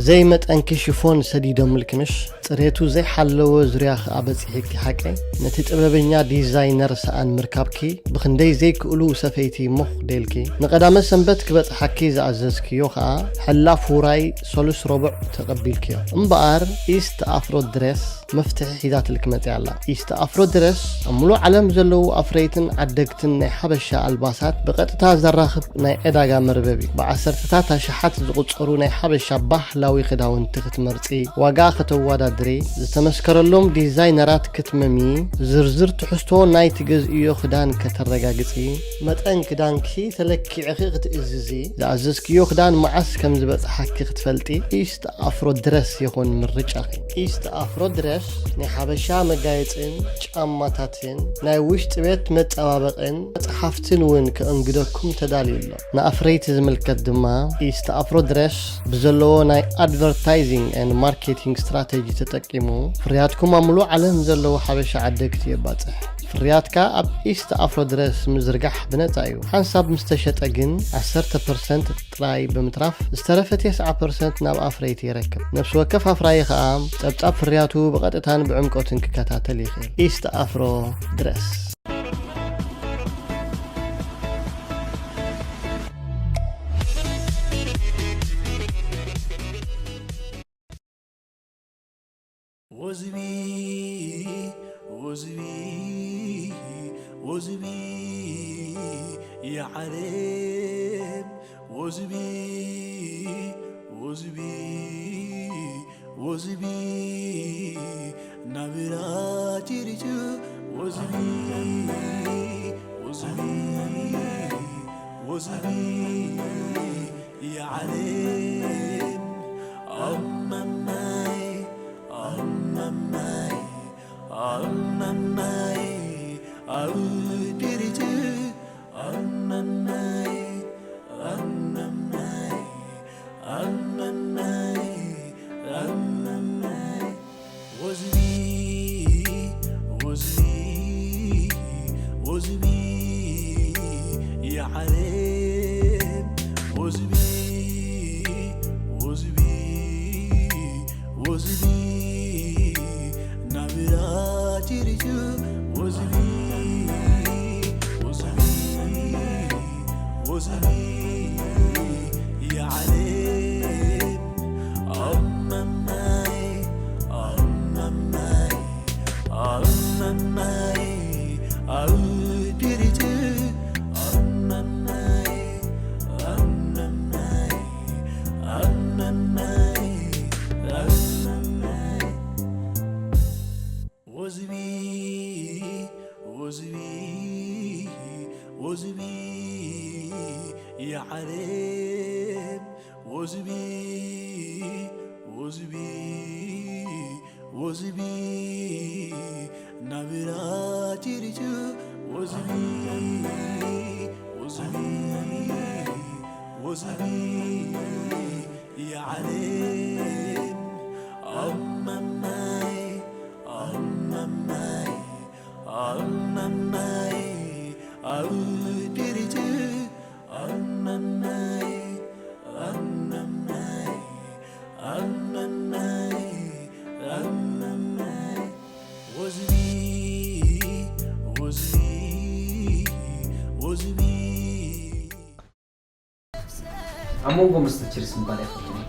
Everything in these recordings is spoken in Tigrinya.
ዘይመጠንኪ ሽፎን ሰዲዶምልኪ ምሽ? ጽሬቱ ዘይሓለወ ዙርያ ከኣ በጺሕኪ ሓቀይ? ነቲ ጥበበኛ ዲዛይነር ሰኣን ምርካብኪ ብኽንደይ ዘይክእሉ ሰፈይቲ ሞኽ ደልኪ? ንቐዳመ ሰንበት ክበጽሓኪ ዝኣዘዝክዮ ከኣ ሕላፍ ውራይ ሰሉስ ረቡዕ ተቐቢልክዮ። እምበኣር ኢስት ኣፍሮ ድሬስ መፍትሒ ሒዛትልኪ መጺኣ ኣላ። ኢስት ኣፍሮ ድረስ ኣብ ሙሉእ ዓለም ዘለዉ ኣፍረይትን ዓደግትን ናይ ሓበሻ ኣልባሳት ብቐጥታ ዘራኽብ ናይ ዕዳጋ መርበብ እዩ። ብዓሰርተታት ኣሽሓት ዝቑጸሩ ናይ ሓበሻ ባህላዊ ክዳውንቲ ክትመርጺ፣ ዋጋ ከተወዳድሪ፣ ዝተመስከረሎም ዲዛይነራት ክትመሚ፣ ዝርዝር ትሕዝቶ ናይ ትገዝእዮ ክዳን ከተረጋግጺ፣ መጠን ክዳንኪ ተለኪዕኺ ክትእዝዚ፣ ዝኣዘዝክዮ ክዳን መዓስ ከም ዝበጽሓኪ ክትፈልጢ፣ ኢስት ኣፍሮ ድረስ ይኹን ምርጫኺ። ኢስት ኣፍሮ ድረስ ናይ ሓበሻ መጋየጽን ጫማታትን ናይ ውሽጢ ቤት መጸባበቕን መጽሓፍትን እውን ከእንግደኩም ተዳልዩ ኣሎ። ንኣፍረይቲ ዝምልከት ድማ ኢስት ኣፍሮ ድረስ ብዘለዎ ናይ ኣድቨርታይዚንግ ኤንድ ማርኬቲንግ ስትራተጂ ተጠቂሙ ፍርያትኩም ኣብ ሙሉእ ዓለም ዘለዉ ሓበሻ ዓደግቲ የባጽሕ። ፍርያትካ ኣብ ኢስት ኣፍሮ ድረስ ምዝርጋሕ ብነጻ እዩ። ሓንሳብ ምስ ተሸጠ ግን ዓሰርተ ፐርሰንት ጥራይ ብምትራፍ ዝተረፈ ተስዓ ፐርሰንት ናብ ኣፍረይቲ የረክብ። ነፍሲ ወከፍ ኣፍራዪ ከኣ ጸብጻብ ፍርያቱ ብቐጥታን ብዕምቆትን ክከታተል ይኽእል። ኢስት ኣፍሮ ድረስ። ወዝቢ ወዝቢ ወዝቢ የዓለም ወዝቢ ወዝቢ ወዝቢ ናብራ ቲሪቱ ወዝቢ ወዝቢ ወዝቢ የዓለም ኣመማይ ኣመማይ ኣመማይ ኣውድሪቱ ኣመማይ ኣመማይ ኣመማይ ኣመማይ ወዝቢ ወዝቢ ወዝቢ የዓለም ወዝቢ ወዝቢ ወዝቢ ናብራ ቲሪቱ ወዝቢ ወዝቢ ወዝቢ የዓለም ኣመማይ ኣመማይ ኣመማይ ኣውድሪቱ ኣመማይ ኣመማይ ኣመማይ ኣመማይ ወዝቢ ወዝቢ ወዝቢ የዓለም ወዝቢ ወዝቢ ወዝቢ ናብራ ቲሪቱ ወዝቢ ወዝቢ ወዝቢ የዓለም ኣመማይ ኣመማይ ኣመማይ ኣውድሪቱ ኣመማይ ኣመማይ ኣመማይ ኣመማይ ወዝቢ ወዝቢ ወዝቢ ኣብ መንጎ መስተ ችርስ ምባል ኣይፈቱን።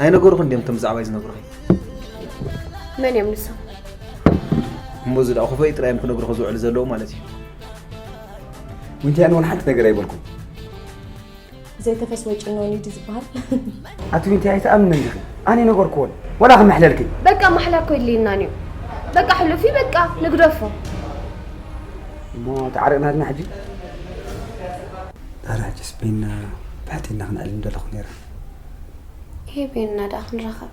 ኣይነገሩኽን ድዮም እቶም ብዛዕባይ ዝነግሩኺ? መን እዮም ንሶም? እሞ እዚ ደኣ ክፈይ ጥራይ እዮም ክነግሩኺ ዝውዕሉ ዘለዉ ማለት እዩ። ዊንታያን እውን ሓንቲ ነገር ኣይበልኩም። ዘይተፈስወ ጭኖኒ ድዩ ዝበሃል? ኣቲ ዊንታይ ኣይትኣምንን ዲኺ? ኣነ ነገርክዎን ወላ ክምሕለልክን። በቃ ማሕላ እኮ የድልየናን እዩ። በቃ ሕሉፊ በቃ ንግደፎ። እሞ ተዓሪቕና ድና ሕጂ? ዳራ ሕጂ ስፔንና ብሕቴና ክነዕልል እንደለኹ ነይረ። ይሄ ቤንና ደኣ ክንራኸብ።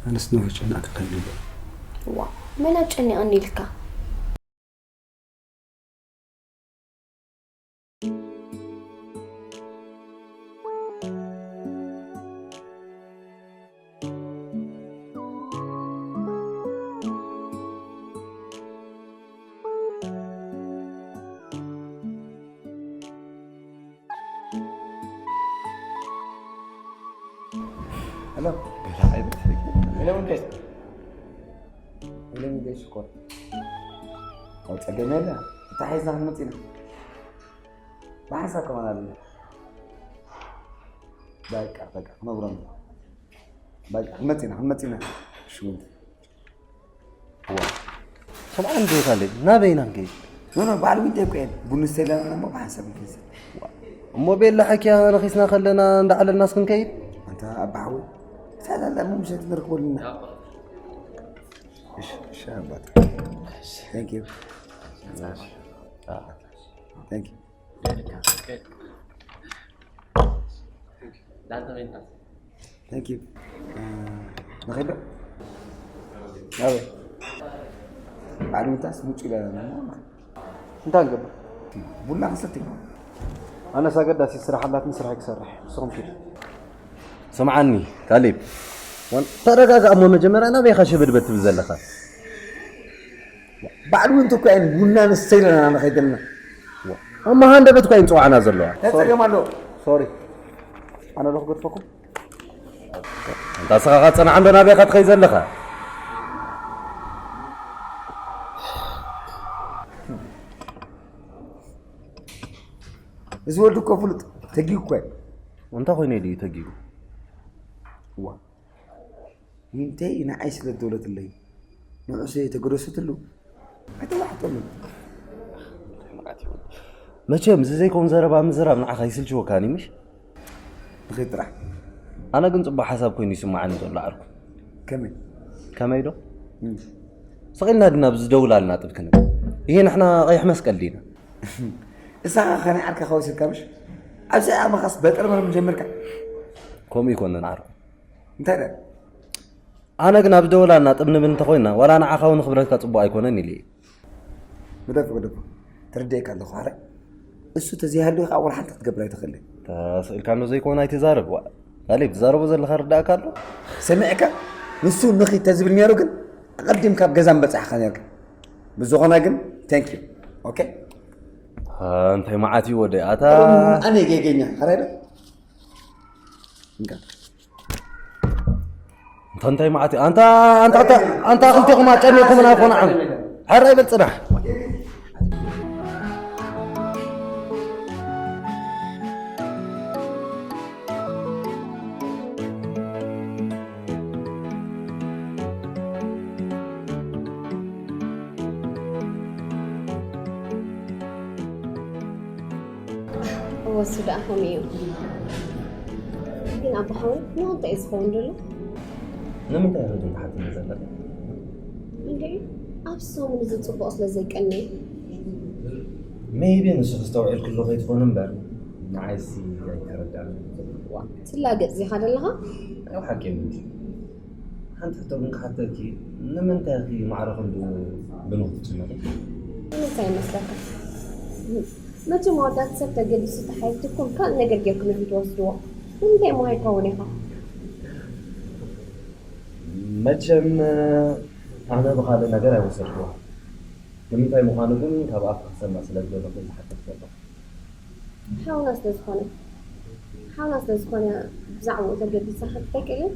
ኣነስ ነዊሕ ጨናቂ ከይብልለ። ዋ መን ኣጨኒቕኒ ኢልካ? ገለ ዓይነት ሕጊ። ኢሎም እንዴ? ኢሎም እንዴ ሽኮር? ካብ ጸገም የለ። እንታይ ሒዝና ክንመጽእ ኢና? ብሓንሳብ ከማን ኣለና። በቃ፣ በቃ፣ ክነግሮም። በቃ፣ ክንመጽእ ኢና፣ ክንመጽእ ኢና። ሽጉርቲ። ዋ። ሰምዓ እንዶ ታለይ፣ ናበይ ኢና ንከይድ? ኖ፣ ኖ፣ በዓል ዊንታ እኮ እየን። ቡን ስተይለና እሞ ብሓንሳብ ንከይድ። ዋ። እሞ ቤላ ሓኪያ ነኺስና ከለና እንዳዓለልናስ ክንከይድ? ኣንታ ኣባ ሓወይ፣ ሳላላ እሞ ምሸት ንረክበሉ ኢና። እሺ፣ እሺ፣ ኣባት። Thank you። Thank you። Thank you። ንኸይድ ዶ? ናበይ? በዓል ዊንታስ ምጭ ኢለና እሞ እንታይ ንገብር? ቡና ክንሰቲ። ኣነስ ኣገዳሲት ስራሕ ኣላትኒ፣ ስራሐይ ክሰርሕ። ንስኹም ኪዱ። ስምዓኒ ካሌብ፣ ወን-፣ ተረጋጋእ እሞ መጀመርያ ናበይ ኢኻ ሸበድበድ ትብል ዘለኻ? በዓል ዊንታ እኮ እየን ቡና ንሰቲ ኢለና ንኸይድ ዘለና። እሞ ሃንደበት እኮ እየን ዝጽውዓና ዘለዋ። እንታይ ጸገም ኣለዎ? ሶሪ። ኣነ ዶ ክገድፈኩም? እንታ ንስኻ ኸ ጽናሕ እንዶ ናበይ ኢኻ ትኸይድ ዘለኻ? እዚ ወዲ እኮ ፍሉጥ ተጊጉ እኮ እዩ። እንታይ ኮይኑ ድዩ ተጊጉ? እዋ። ዊንተይ ንዓይ ስለ ዝደወለትለይ ንዑ ስለ ዝተገደሰትሉ ኣይተዋሕጠሉን። መቸም እዚ ዘይኮን ዘረባ ምዝራብ ንዓኻ ይስልችወካን እዩ ምሽ? ንኸይድ ጥራሕ። ኣነ ግን ጽቡቕ ሓሳብ ኮይኑ ይስምዓኒ ዘሎ ዓርኩ። ከመይ? ከመይ ዶ? እም። ስቕ ኢልና ድና ብዝደውላልና ጥብ ክንብል። ይሄ ንሕና ቀይሕ መስቀል ዲና? እሳኻ ኸነ ዓርካ ከወሲድካ ምሽ? ኣብዚ ዓመኻስ በጥርምርም ጀሚርካ? ከምኡ ይኮንን ዓርኩ። እንታይ ደኣ? ኣነ ግን ኣብ ዝደወላልና ጥብ ንብል እንተኾይንና፣ ዋላ ንዓኻ እውን ንኽብረትካ ጽቡቕ ኣይኮነን ኢለ እየ። ግደፎ፣ ግደፎ። ተረዲኤካ ኣለኹ፣ ሓራይ። እሱ ተዘይሃልዩ ኸዓ ዋላ ሓንቲ ክትገብር ኣይትኽእልን። ተስኢልካ እንዶ ዘይኮነ ኣይትዛረብ። ዋ፣ ካሌብ፣ ትዛረቦ ዘለኻ ርዳእካ ኣሎ? ሰሚዕካ? ንሱ ንኺድ ተዝብል ነይሩ ግን፣ ኣቐዲምካ ኣብ ገዛ ምበጻሕካ ነይርካ። ብዝኾነ ግን፣ thank you። ኦኬ? አ፣ እንታይ መዓት እዩ ወደ ኣታ? ኣነ ጌገኛ፣ ሓራይ ዶ? እንካ። እንታ እንታይ መዓት እዩ? ኣንታ፣ ኣንታ፣ ኣንታ፣ ኣንታ ክልቴኹም ኣጨኒቕኩምና ኣይኮነ ዓም። ሕራይ በል ጽናሕ። እወ፣ እሱ ደኣ ከምኡ እዩ። ግን ኣቦ ሓወይ፣ ንምንታይ እዩ ዝኸውን ዘሎ? ንምንታይ ኢኺ ግን ትሓትኒ ዘለኺ? እንድዒ፣ ኣብዚ ሰሙን እዚ ጽቡቕ ስለ ዘይቀነየ። ሜይቢ ንሱ ክስተውዒልክሉ ከይትኾኒ እምበር፣ ንዓይሲ ኣይተረድኣንን። ዋ፣ ትላገጽ ዲኻ ዘለኻ? ኣብ ሓቂ እንጂ። ሓንቲ ሕቶ ግን ክሓተኪ፣ ንምንታይ ኢኺ ማዕረ ክንድኡ ብንኹ ትጭነቒ? ንምንታይ ይመስለካ? መቸም ኣወዳት ሰብ ተገዲሱ ተሓይሽኩም ካልእ ነገር ጌርኩም ኢኹም ትወስድዎ። ንምንታይ እሞ ኣይከውን ኢኻ? መቸም ኣነ ብኻልእ ነገር ኣይወሰድክዎ። ንምንታይ ምዃኑ ግን ካብ ኣፍኪ ክሰምዕ ስለ ዝደለኹ ዝሓተት ዘለኹ። ሓውና ስለ ዝኾነ፣ ሓውና ስለ ዝኾነ ብዛዕባኡ ተገዲስካ ክትፈልጥ ኣይክእልን?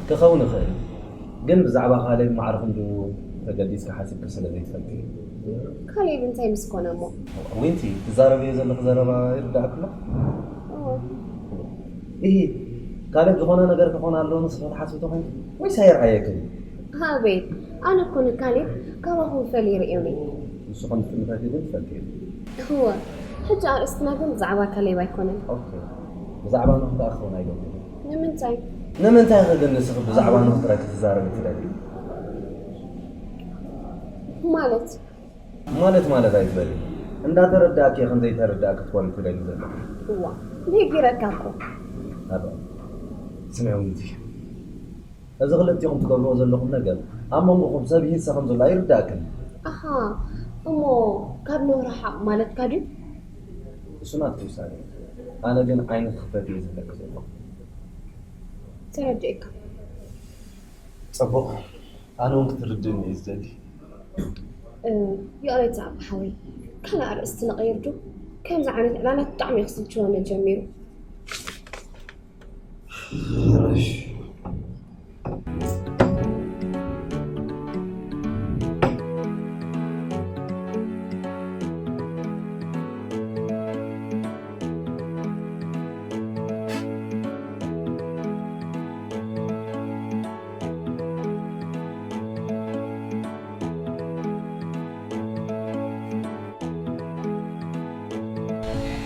ክኸውን ይኽእል፣ ግን ብዛዕባ ካሌብ ማዕረ ክንድኡ ተገዲስካ ሓሲብኪ ስለ ዘይትፈልጢ እዩ። ካሌብ እንታይ ምስ ኮነ እሞ? ዊንቲ፣ ትዛረብዮ ዘለኺ ዘረባ ይርዳእኪ ኣሎ? እወ። ኢሂ፣ ካሌብ ዝኾነ ነገር ክኾን ኣለዎ ንስኺ ትሓስቢ ተኾይንኪ? ወይስ ኣየርኣየክን? ኣቤት፣ ኣነ እኮ ንካሌብ ካባኹም ፈልየ ርእዮኒ። ንሱ ከም ዝጥምተኪ ግን ትፈልጢ ኢኺ። እወ፣ ሕጂ ኣርእስትና ግን ብዛዕባ ካሌብ ኣይኮነን። ኦኬ፣ ብዛዕባ ኖህ ደኣ ክኸውን ኣይደልን። ንምንታይ? ንምንታይ ኢኺ ግን ንስኺ ብዛዕባ ኖህ ጥራይ ክትዛረቢ ትደልዪ? ማለት? ማለት ማለት ኣይትበሊ። እንዳተረዳእኪ ከም ዘይተረዳእኪ ክትኮኒ ትደሊ ዘለኺ። እዋ፣ ደጊረካ እኮ። ኣባ፣ ስምዒ ዊንቲ። እዚ ክልቲኹም ትገብርዎ ዘለኹም ነገር ኣብ መንጎኹም ሰብ ይህሰ ከም ዘሎ ኣይርዳእክን። ኣሃ፣ እሞ ካብ ኖህ ርሓቕ ማለትካ ድዩ? እሱ ናትኪ ውሳኔ እዩ። ኣነ ግን ዓይንኺ ክፈቲ እየ ዝብለኪ ዘለኹ። ተረዲኤካ። ጽቡቕ። ኣነ እውን ክትርድእኒ እየ ዝደሊ። እ፣ ይቕሬታ ኣባ ሓወይ፣ ካልእ ኣርእስቲ ንቐይር ዶ? ከምዚ ዓይነት ዕላላት ብጣዕሚ እዩ ክስልችወኒ ጀሚሩ። ሕራይ።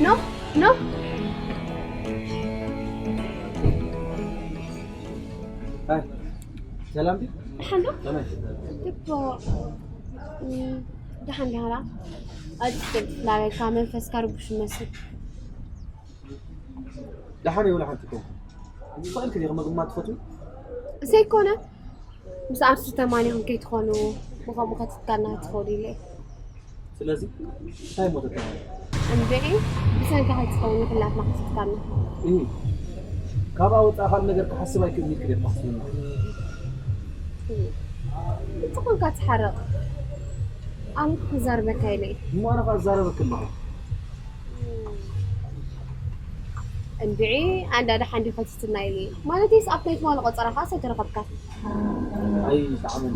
ኖ ኖ ሃይ፣ ሰላም ድዩ? ደሓን ዶ? ከመይ? እኮ እም፣ ደሓን ዲኻ? ኣጭቅጭቅ ላበካ መንፈስካ ርቡሽ ይመስል። ደሓን ይብላ ሓንቲ ኮንኩ። ይኽእል ክዲ ምግማት ትፈትዊ? ዘይኮነ ምስ ኣርሱ ተማኒኹም ከይትኾኑ ብኸምኡ ከትትካልና ትኽእሉ ኢለ። ስለዚ እንታይ እሞ ተተባለ? እንድዒ ብሰንካ ከይትኸውን ንኩላትና ክትትካልና። እህ፣ ካብኣ ወፃእ ካልእ ነገር ክሓስብ ኣይክእልን ኢልክ ዲኻ ትሓስብና? ብፅቑንካ ትሓረቕ። ኣነ ክዛርበካ ኢለ እየ። እሞ ኣነ ኸኣ እዛረበክ ኣለኹ። እንድዒ ኣንዳ ደሓን ዲኸ ትትና ኢለ እየ። ማለተይስ ኣብታ ትማሊ ቆፀራ ኸኣ ሰይተረኸብካ። ኣይጠዓመኒ።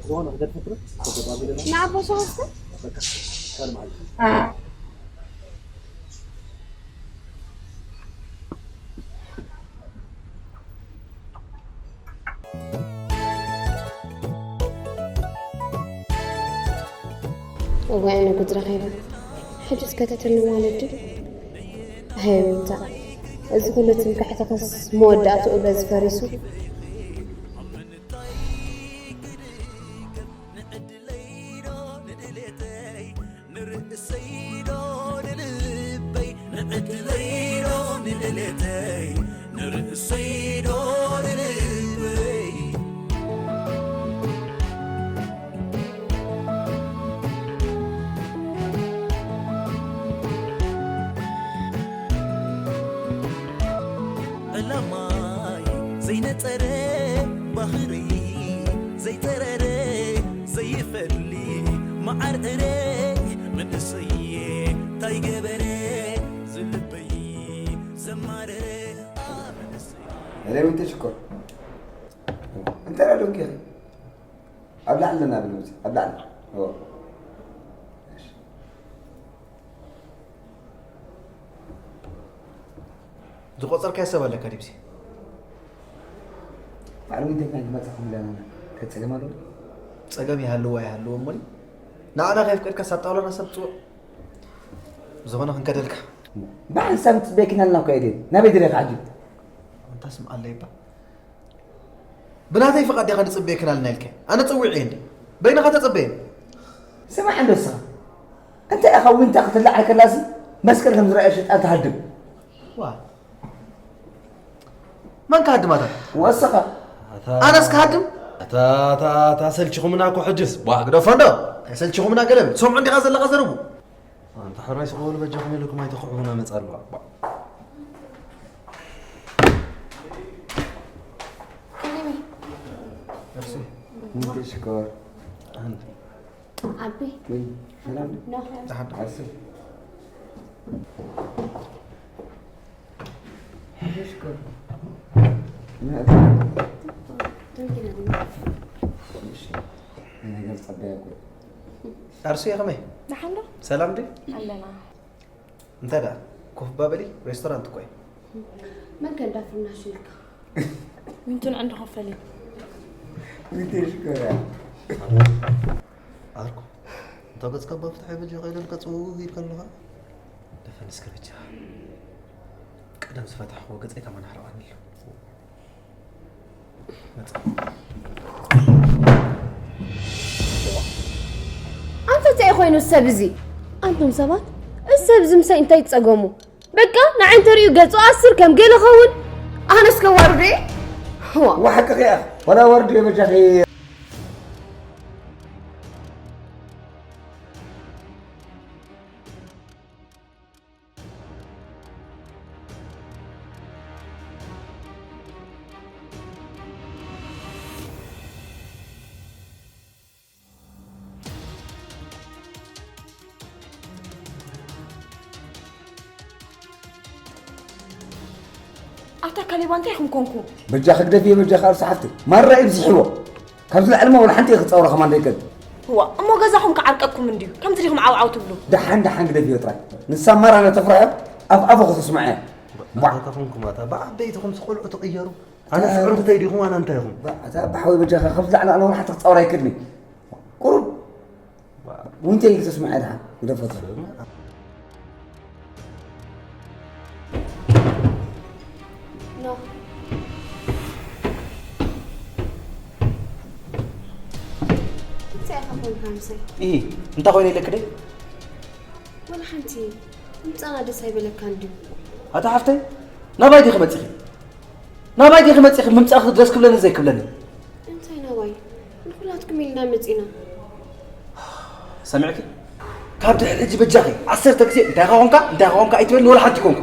ዝኾነ ክደርፈ ትብል? ተተባቢለና? ንዓቦ ሸወስተ? በቃ፣ ካልእ መዓልቲ። እዋይ ኣነ ጉድ ረኺበ። ሕጅስ ከተትኒ ማለት ድዩ? ኣይ ዊንታ፣ እዚ ኩሉ ትምክሕትኽስ መወዳእትኡ በዚ ፈሪሱ። ዕላማይ ዘይነጸረ፣ ባህሪ ዘይጸረረ፣ ዘይፈሊ መዓር እረ፣ መንእሰየ ታይ ገበረ፣ ዝልበይ ዘማረረ። ሬዊን ተሽኮር እንታይ ደኣ ደንኪኺ? ኣብ ላዕሊ ኣለና ብልምዚ ኣብ ላዕሊ። እዎ። እሺ። ዝቆጸርካዮ ሰብ ኣለካ ዲብሲ? ባዕሉ እንታይ ክመጻኹም ዘለና እንታይ ጸገም ኣለዎ? ጸገም ይሃልዎ ኣይሃልዎ እሞ ንዓና ከየፍቀድካስ ኣብ ጣውላና ሰብ ትጽውዕ? ብዝኾነ ክንከደልካ። ብሓንሳብ ንጽበየኪ ኣለና እኮ ኤደን። ናበይ ደሊኻ ሕጂ? ኣንታ ስምዓለይ እባ። ብናተይ ፍቓድ ዲኻ ንጽበየክን ኣለና ኢልካዮ? ኣነ ጸዊዐ እንዴ? በይንኻ ተጸበየኒ። ስማዕ እንዶ ንስኻ። እንታይ ኢኻ ዊንታ ክትለዓል ከላሲ መስቀል ከም ዝረኣየ ሸጣን ትሃድም? ዋ። መን ክሃድም ኣታ? ወስኻ። ኣነስ ክሃድም? ኣታ ኣታ ኣታ ሰልችኹምና እኮ ሕጅስ። ቧ ግደፎ እንዶ። ኣይሰልችኹምና ገለ ብል። ትሰምዑ እንዲኻ ዘለኻ ዘረቡ። ኣንታ ሕራይ ስቕ በሉ በጃኹም ኢለኩም ኣይተኹዕቡና መጻ ኣለዋ። ቧ። እንዴ ሽኮር። ኣንድ ዓቢ ወይ ሰላም። ኖ ዓርሲ። ነገር ጸበያ እኮ። ኣርሱየ ከመይ? ደሓን ዶ? ሰላም ድዩ? ኣለና። እንታይ ደኣ ኮፍ ባበሊ ሬስቶራንት እኮ እዩ። መን ከ እንዳ ፍርናሽ ኢልካ? ዊንቱን ዕንዲ ኮፈሊ። ዊንቱን ሽኮር እያ። ኣርኩ እንታ ገጽካ እባ ፍትሓ ይበጃ ከይለልካ ጽውው ኢልካ ኣለኻ። ደፈን እስከ በጃ ቀደም ዝፈታሕዎ ገጸይ ከማን ኣሕረቓኒ ኣሎ። ኣንተ እንታይ ኮይኑ ሰብ እዚ? ኣንቱም ሰባት እዚ ሰብ እዚ ምሳይ እንታይ ትጸገሙ? በቃ ንዓይ እንተሪኡ ገጹ ኣስር ከም ገለ ኸውን ኣነስ ከዋርዶ እየ። ዋ ዋሕቅኺ እያ ወላ ወርዱ የበጃኺ። ኣታ ካሌባ እንታይ ኢኹም ኮንኩም? በጃ ክግደፍ እየ በጃ ካልሱ ሓፍቲ ማራ ይብዝሕዎ። ካብዚ ላዕሊ ማ ወላ ሓንቲ እየ ክጻወራ ከማን ደይቀድ። እዋ እሞ ገዛኹም ክዓርቀኩም እንድዩ ከምዚ ዲኹም ዓውዓው ትብሉ? ደሓን ደሓን ግደፍዮ ጥራይ። ንሳ ማራ ነተፍርሐ ኣፍ ኣፉ ከተስምዐ። ባዕልካ ኮንኩም ኣታ ብዓበይትኹም ስቆልዑ ትቕየሩ። ኣነ ስዕሩ እንታይ ዲኹም ኣና እንታይ ኢኹም? ኣታ ኣባሓወይ በጃኻ ካብዚ ላዕሊ ኣነ ወላ ሓንቲ ክጻወራ ይክድኒ። ቁሩብ ዊንተይ ኢልክ ተስምዐ ደሓን ግደፈቶ። ምሳይ ኢ እንታይ ኮይነ ኢለክደ ወላ ሓንቲ ምጻና ደስ ኣይበለካን ድዩ? ኣታ ሓፍተይ ናባይ ዲኺ መጺኺ ናባይ ዲኺ መጺኺ ምምጻእኺ ደስ ክብለኒ ዘይክብለኒ እንታይ ናባይ ንኩላትኩም ኢልና መጺና። ሰሚዕኪ ካብ ድሕሪ ሕጂ በጃኺ ዓሰርተ ግዜ እንታይ ኾንካ እንታይ ኾንካ ኣይትበልኒ ወላ ሓንቲ ኮንኩ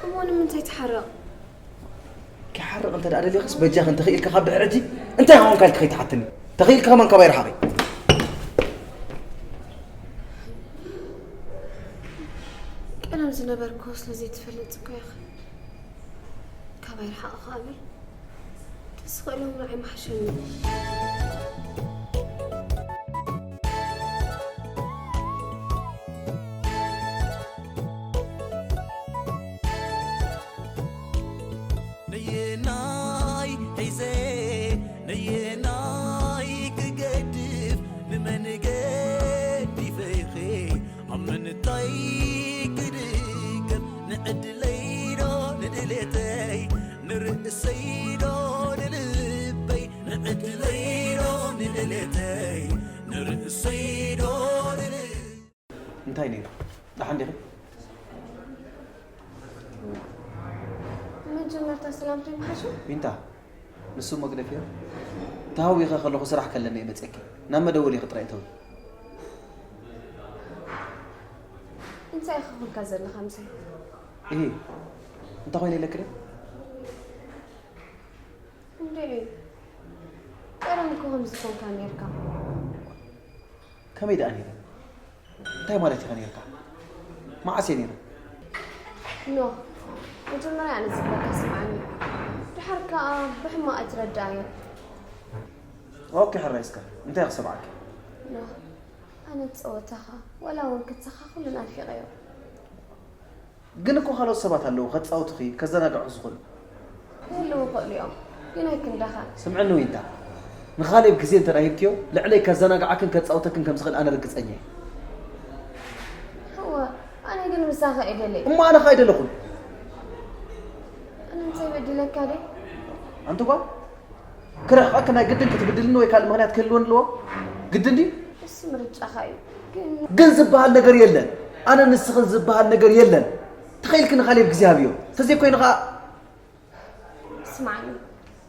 እሞ ንምንታይ ትሓረቕ? ክሓርቕ እንተ ደኣ ደሊኽስ በጃኺ እንተኽኢልካ ካብ ድሕሪ ሕጂ እንታይ ኾንካ ኢልኪ ከይትሓትኒ ተኽኢልካ ከማን ካባይ ርሓቒ ቀደም ዝነበርክዎ ስለ ዘይትፈልጥ እኮ ኢኻ። ካባይ ርሓቕ ኸኣ በል። ተስኽእሎም ንዓይ ምሓሸኒ። ነየናይ ሒዘ ነየናይ ክገድፍ ንመን ገዲፈይኸ ኣብ ምንታይ ክድገፍ ንዕድለይዶ ንድሌተይ ንርእሰይዶ ንልበይ ንዕድለይዶ ንድሌተይ ንርእሰይዶ ንልበይ እንታይ ነይሩ ደሓን ዲኺ መጀመርታ ሰላምታ ይምሓሹ። ዊንታ ንሱ መግደፍ እዮ ተሃዊኸ ከለኹ ስራሕ ከለኒ እየ መፅኪ ናብ መደወሊኺ ጥራይ እተዊ እንታይ ኢኻ ኮንካ ዘለኻ ምሳይ? እሂ እንታይ ኮይነ ኢለክደ እንድዒ ቀደም እኮ ከምዚ ኮንካ ነርካ። ከመይ ደኣ ነይረ እንታይ ማለት ኢኻ ነርካ መዓስ እየ ነይረ ኖህ መጀመርያ ኣነ ዝብለካ ስምዓኒ ድሓር ከኣ ብሕማቕ ኣይትረድኣዮ ኦኬ ሕራይ እስከ እንታይ ክሰምዓካ ኖህ ኣነ ጸወታኻ ወላ እውን ክትሰኻ ኩሉ ናፊቐዮ ግን እኮ ካልኦት ሰባት ኣለዉ ከጻውቱኺ ከዘናግዑ ዝኽእሉ ክህልዉ ይኽእሉ እዮም ግን ኣይክንዳኻ ስምዕኒ ዊንታ ንኻሌብ ግዜ እንተ ሂብክዮ ልዕለይ ከዘናግዓክን ከጻውተክን ከም ዝኽእል ኣነ ርግጸኛ እየ እወ ኣነ ግን ምሳኻ እየ ደልየ እሞ ኣነ ኸኣ ኣይደለኹን ኣነ እንታይ በዲለካ ደ ኣንቲ ጓል ክርሕቐኪ ናይ ግድን ክትብድልኒ ወይ ካልእ ምኽንያት ክህልወኒ ኣለዎ ግድን ድዩ እሱ ምርጫኻ እዩ ግን ግን ዝበሃል ነገር የለን ኣነ ንስኽን ዝበሃል ነገር የለን ተኸኢልኪ ንኻሌብ ግዜ ሃብዮ ተዘይኮይኑ ኸኣ ስማዕኒ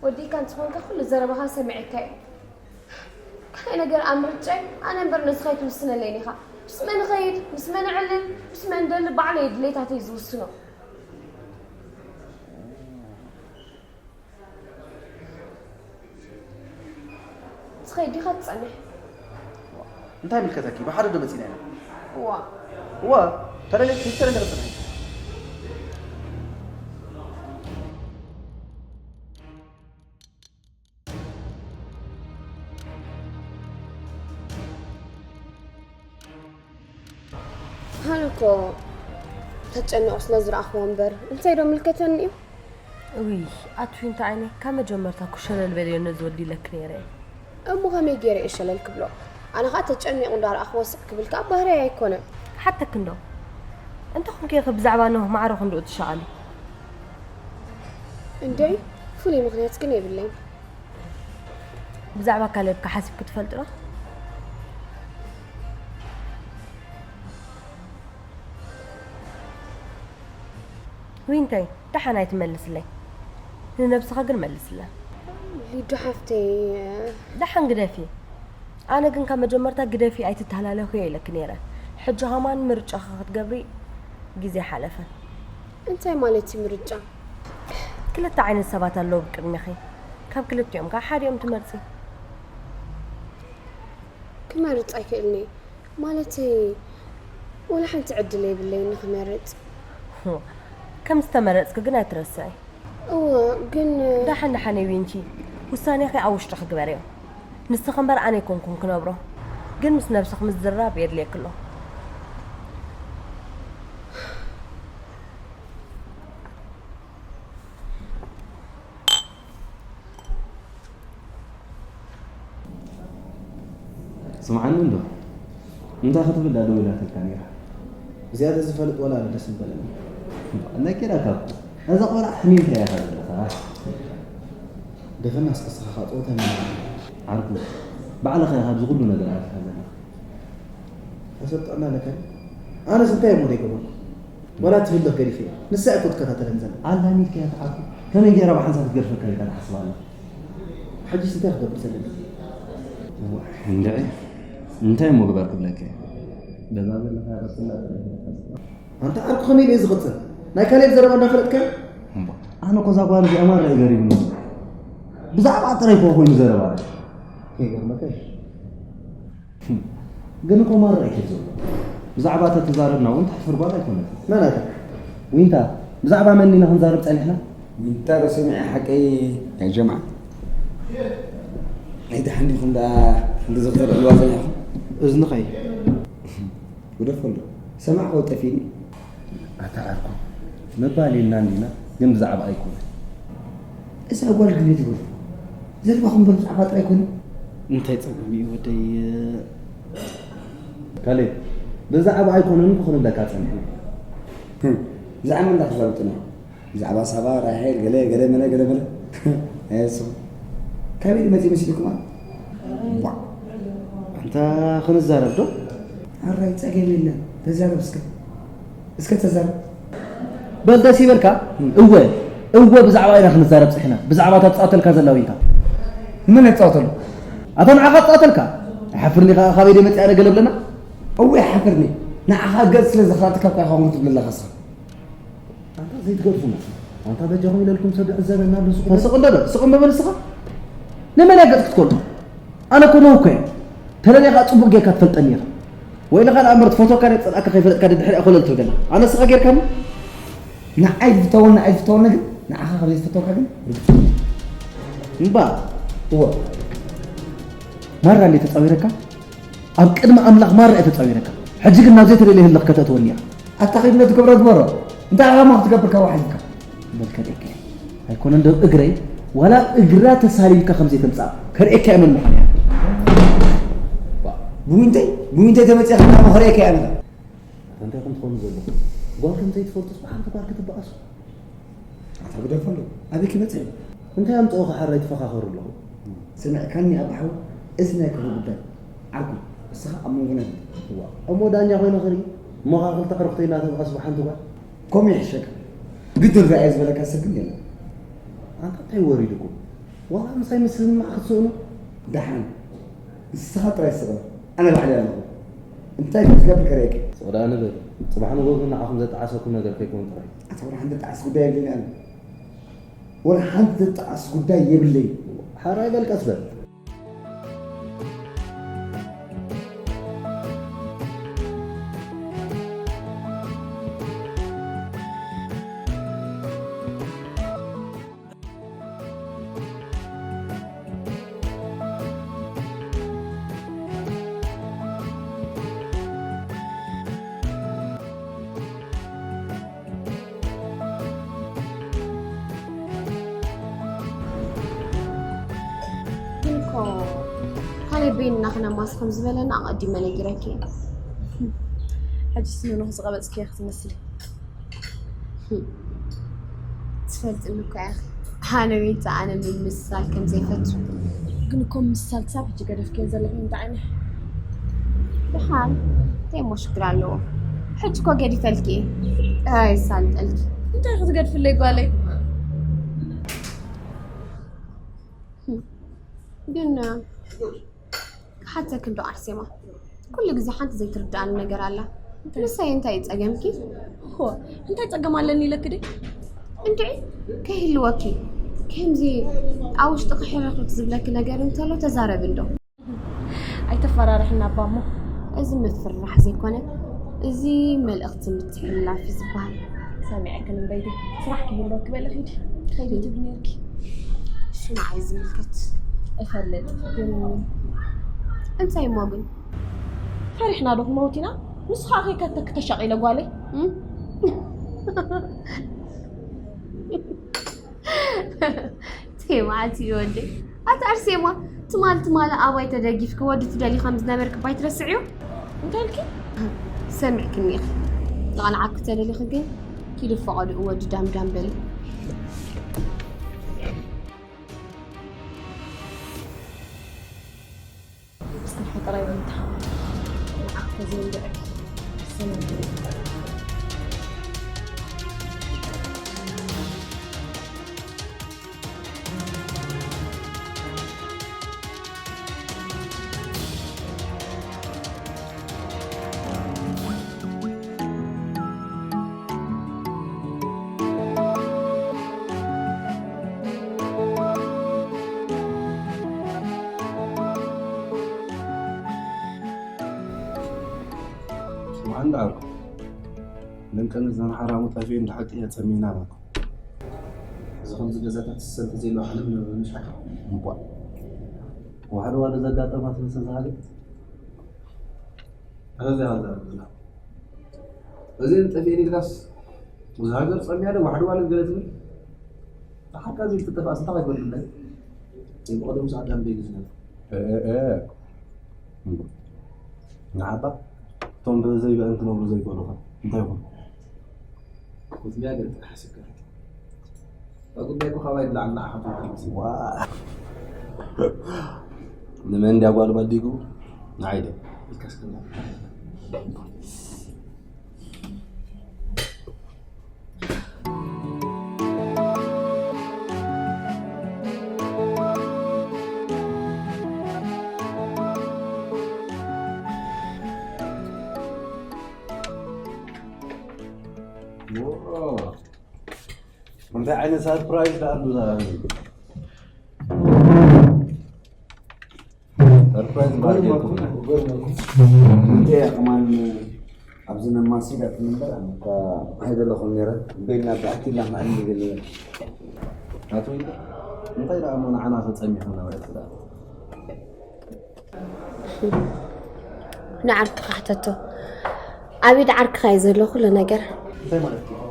ወዲእካ እንተኾንካ ኩሉ ዘረባኻ ሰሚዐካ እዩ ካልእ ነገር ኣብ ምርጫይ ኣነ እምበር ንስኻ ኣይትውስነለይን ኢኻ ምስ መን እኸይድ ምስ መን እዕልል ምስ መን ደሊ ባዕለይ ድሌታተይ ዝውስኖ ትኸይድ ዲኻ ትጸንሕ እንታይ ምልከተኪ ብሓደ ዶ መጺና ኢና እዋ እዋ ተለለ ክልተ ነገር ጽንሒ ሃለኮ ተጨኒቑ ስለ ዝረኣኽዎ እምበር እንታይ ዶ ምልከተኒ እዩ ውይ ኣትፊ እንታይ ዓይነይ ካብ መጀመርታ ኩሸለል በልዮ ነዚ ወዲ ኢለኪ ነይረ እየ እሞ ከመይ ገይረ እየ ሸለል ክብሎ ኣነ ከዓ ተጨኒቑ እንዳረኣኽዎ ስቕ ክብል ከዓ ባህርያይ ኣይኮነን ክሓተኪ እንዶ እንታይ ኮንኪ ኢኺ ብዛዕባ ኖህ ማዕረ ክንድኡ ትሻቐሊ እንደይ ፍሉይ ምኽንያት ግን የብለይን ብዛዕባ ካሌብካ ሓሲብኪ ትፈልጢ ዶ ዊንተይ ደሓን ኣይትመልስለይ ንነብስኻ ግን መልስላ ሊዱ ሓፍተይ ደሓን ግደፊ ኣነ ግን ካብ መጀመርታ ግደፊ ኣይትተሃላለኹ እየ ኢለኪ ነይረ ሕጂ ኸማን ምርጫኺ ክትገብሪ ግዜ ሓለፈ እንታይ ማለት እዩ ምርጫ ክልተ ዓይነት ሰባት ኣለዉ ብቅድሚኺ ካብ ክልቲኦም ከዓ ሓዲኦም ትመርፂ ክመርፅ ኣይክእልኒ ማለተይ ወላ ሓንቲ ዕድል የብለይን ንክመርፅ ከም ዝተመረፅኪ ግን ኣይትረስዒ እወ ግን ዳሓን ዳሓን ዊንቺ ውሳኔኺ ኣብ ውሽጥኺ ግበርዮ ንስኺ እምበር ኣነ ኣይኮንኩን ክነብሮ ግን ምስ ነብስኺ ምዝራብ የድልየኪ ኣሎ ስምዓኒ እንዶ እንታይ ክትብል ዳ ደው ኢላትልካ ነይራ እዚኣ ተዝፈልጥ ወላ ኣነ ደስ ምበለኒ ነኪራ ካብ ነዛ ቆልዓ ሕሚምካ ኢኻ ዘለኻ ደፈና እስከ ስኻ ጦተ ዓርኩ ባዕልኻ ኢኻ ኣብዚ ኩሉ ነገር ኣቲኻ ዘለኻ ሰብ ጥዕና ኣለካ ድዩ? ኣነስ እንታይ እሞ ዘይገበርኩ? ወላ ትህልኽ ገዲፈ እየ። ንሳ እኮ ትከታተለኒ ዘላ። ኣላሚድካ እያ ተዓርኩ። ከመይ ገይራ ብሓንሳብ ክትገድፈካ ኢልካ ትሓስብ ኣለኻ? ሕጂስ እንታይ ክገብር ዘለኒ? እዋ፣ እንድዒ፣ እንታይ እሞ ግበር ክብለካ እየ? በዛ ዘለኻ ቀጽላ ጥራይ ኢኻ ትሓስብ። ኣንታ ዓርኩ ከመይ ኢለ እየ ዝቕጽል? ናይ ካሌብ ዘረባ እንዳፈለጥካዮ? እምባ፣ ኣነ እኮ እዛ ጓል እዚኣ ማራ እዩ ገሪሙኒ። ብዛዕባ ጥራይ እኮ ኮይኑ ዘረባ። ይገርመካ እዩ። ግን እኮ ማራ እዩ ሒዙ ዘሎ። ብዛዕባ ተተዛረብና እውን ተሕፍር ጓል ኣይኮነትን። መን ኣታ? ዊንታ፣ ብዛዕባ መን ኢና ክንዛረብ ጸኒሕና? ዊንታ ዶ ሰሚዐ ሓቀይ ያ ጀምዓ? ናይ ደሓን ዲኹም ደኣ ክንዲ ዝኽተልዕልዋ ጸኒሕኹም? እዝንኸይ? ግደፎ ኣሎ። ሰማዕኮ ጠፊኒ። ኣታ ዓርኩ፣ ምባል ኢልና እንዲና፣ ግን ብዛዕባ ኣይኮነን። እዛ ጓል ግን ትግርም። ዘረባኹም እምበር ብዛዕባ ጥራይ ኣይኮነን። እንታይ ጸገም እዩ ወደይ? ካሌብ፣ ብዛዕባ ኣይኮነን እኮ ክንብለካ ጸኒሕና። ህም፣ ብዛዕባ መን እንዳተዛረብጥና? ብዛዕባ ሳባ፣ ራሄል፣ ገለ፣ ገለ መለ፣ ገለ መለ። ኣየስኹም። ካበይ መጺኡ መሲልኩም? ቧዕ። ኣንታ ክንዛረብ ዶ? ኣራይ ጸገም የለን። ተዛረብ እስከ። እስከ ተዛረብ። በል ደስ ይበልካ? እወ፣ እወ ብዛዕባ ኢና ክንዛረብ ጽሕና። ብዛዕባ እታ ትጻወተልካ ዘላ ዊንታ። መን እያ ትጻወተሉ? ኣታ ንዓኻ ትጻወተልካ። ኣይሓፍርን ኢኻ ካበይ ደይ መጺኣ ገለ ብለና? እወ ይሓፍርኒ። ንዓኻ ገጽ ስለ ዘኽላጥካ እኳ ኢኻ ከምኡ ትብለለኻ እስኻ። ኣንታ ዘይትገድፉና። ኣንታ በጃኹም ኢለልኩም ሰብ ይዕዘበና ኣሎ፣ ስቕ በል። ስቕ እንዶ በል፣ ስቕ እሞ በል ንስኻ። ንመን እያ ገጽ ክትኮልጦ? ኣነ እኮ ነውኮ እየ። ተለሊኻ ጽቡቕ ጌርካ ትፈልጠኒ ኢኻ። ወይልኻ ደኣ እምበር ትፈትወካ ናይ ጸላእካ ከይፈለጥካ ደድሕሪኣ ኮለል ትብለና። ኣነ ንስኻ ጌርካኒ? ንዓይ ዝፍተወኒ፣ ንዓይ ዝፍተወኒ ግን፣ ንዓኻ ከም ዘይዝፈተወካ ግን ርግጽ እየ። እምባ። እወ። ማራ እንዴ ተጻዊረካ? ኣብ ቅድሚ ኣምላኽ ማራ እየ ተጻዊረካ። ሕጂ ግን ናብ ዘይተደልየ ህልኽ ከተእትወኒ ኢኻ። ኣታ ኺድ ነቲ ክብረት ግበሮ። እንታይ ዓላማ ክትገብር ካብ ሓሊፍካ? በል ከርእየካ እየ። ኣይኮነን ዶ እግረይ፣ ዋላ እግራ ተሳሊምካ ከም ዘይተምጽኣ ከርእየካ እየ መን ምዃን እያ። ብዊንተይ፣ ብዊንተይ ተመጺእካ እሞ ከርእየካ እየ ኣነ። ኣታ እንታይ ከም ትኾኑ ዘለኹም? ጓል ከም ዘይትፈልጡስ ብሓንቲ ጓል ክትበኣሱ? ኣታ ግደፎ ኣሎ። ኣበይ ክመጽእ እዩ? እንታይ ኣምጽኦ ክሓረይ ትፈኻኸሩ ኣለኹም? ስምዕካኒ ኣባሓው፣ እዚ ናይ ክብሪ ጉዳይ። ዓርኩ፣ እስኻ ኣብ መንጎና ትብል። እዋ፣ እሞ ዳኛ ኮይነ ክርኢ? እሞ ኸዓ ክልተ ዕርኽተይ እናተበኣሱ ብሓንቲ ጓል? ከምኡ ይሕሸካ። ግድን ርኣየ ዝበለካ ሰብ ግን የለን። ኣንታ እንታይ ወሪዱኩም? ዋላ ምሳይ ምስምማዕ ክትስእኑ? ደሓን። ንስኻ ጥራይ ስቕ በል። ኣነ ባዕለይ ኣለኹ። እንታይ ከም ዝገብር ከርእየካ። ስቕ ደኣ ንበል። ጽባሕ ንግሆ ግን ንዓኹም ዘጠዓሰኩም ነገር ከይከውን ጥራይ። ኣታ ወላ ሓንቲ ጥዓስ ጉዳይ የብለይን ኣነ። ወላ ሓንቲ ዘጠዓስ ጉዳይ የብለይን። ሓራይ በል ቀስ በል። ግን እኮ ካሌብ በይንና ክነማሲ ከም ዝበለና ኣቐዲመ ነጊረኪ እየ። ሕጂ ስምንኹ ዝቐበጽክዮ ክትመስሊ። ትፈልጥኒ እኮ ኢኺ። ኣነ ቤት ኣነ ምምስሳል ከም ዘይፈቱ። ግን እኮ ምምስሳል ክሳብ ሕጂ ገደፍክዮ ዘለኺ እንታይ ዓይነት? ደሓን፣ እንታይ እሞ ሽግር ኣለዎ? ሕጂ እኮ ገዲፈልኪ እየ። ጥራይ የሳልጠልኪ። እንታይ ክትገድፍለይ ጓለይ? ግን ክሓተኪ እንዶ ኣርሴማ፣ ኩሉ ግዜ ሓንቲ ዘይትርድኣኒ ነገር ኣላ። እንታይ? ንሳይ እንታይ እዩ ጸገምኪ? ሆ፣ እንታይ ጸገም ኣለኒ ኢለኪ ድየ? እንድዒ፣ ከይህልወኪ፣ ከምዚ ኣብ ውሽጥኺ ሕርኽርኽ ዝብለኪ ነገር እንተሎ ተዛረቢ እንዶ። ኣይተፈራርሕና ኣባ እሞ። እዚ ምፍርራሕ ዘይኮነ፣ እዚ መልእኽቲ ምትሕልላፍ እዩ ዝበሃል። ሰሚዐክን እምበይቲ፣ ስራሕ ክህልወኪ በሊ ኺዲ። ከይዲ ትብሊ ነይርኪ። እሱ ንዓይ ዝምልከት። እፈልጥ፣ ግን እንታይ እሞ ግን? ፈሪሕና ዶ ክንመውት ኢና? ንስኻ ኣኺ ከተኪ ተሻቒለ ጓለይ። እም? ቴማዕቲ እዩ ወደይ። ኣቲ ኣርሴማ፣ ትማል ትማል ኣባይ ተደጊፍኪ ወዲ ትደሊ ከም ዝነበርኪ ባይ ትረስዕዮ? እንታይ ኢልኪ? ሰሚዕክኒ ኢኺ። ክቕንዓኪ ተደሊኺ ግን ኪዲ ፈቐድኡ ወዲ ዳምዳም በሊ። ጽንሒ ጥራይ ዊንታ። እዚ እንድዒ። ስማዕ እንዳ ዓርኩ፣ ለንቀን ዘን ሓራሙ ጠፊኡ እንዳ ሓቂ እያ ጸሚና በልኩ። እዚ ከምዚ ገዛታት ዝሰልፍ ዘሎ ዓለም ንምሻሕ እምቧ። ዋሕዲ ዋለ ዘጋጠማ ትመስል ዝሃገር። ኣታ እዚኣ ዘረብና። እዚ ጠፊእኒ ኢልካስ፣ እዚ ሃገር ጸሚያ ዶ ዋሕዲ ዋለ ገለ ትብል? ብሓቃ እዚ ትጠፋእስ እንታይ ይበል ብላይ? ብቐደም ሰዓት ኣንበይ ዝነበረ። ንዓባ እቶም ብዘይ ብእን ክነብሩ ዘይክእሉ ኸ እንታይ ይኹን? ኩትምያ ገለ ጥራሕ ስከረት። እታ ጉዳይ እኮ ካባይ ንላዕሊ ንዓኻ ትውክል። ዋ። ንመን እንድያ ጓል ባዲጉ? ንዓይ ድያ? ኢልካ እስከ ንላዕሊ። እንታይ ዓይነት ሰርፕራይዝ ደኣ ኣሎ እዛ? ሰርፕራይዝ ባርጌልኩም። እንተ ከማን ኣብዚ ነማሲ ዳት ምንበር ኣታ ኣይደለኹም ነረ ቤና ብኣኪላ ማዕሊ ገለ ኣቶ ይልደ፣ እንታይ ደኣ እሞ ንዓና ተጸሚኹና ውዕልቲ ደኣ? ንዓርክኻ ሕተቶ። ኣብ ኢድ ዓርክኻ እዩ ዘሎ ኩሉ ነገር። እንታይ ማለት እዩ?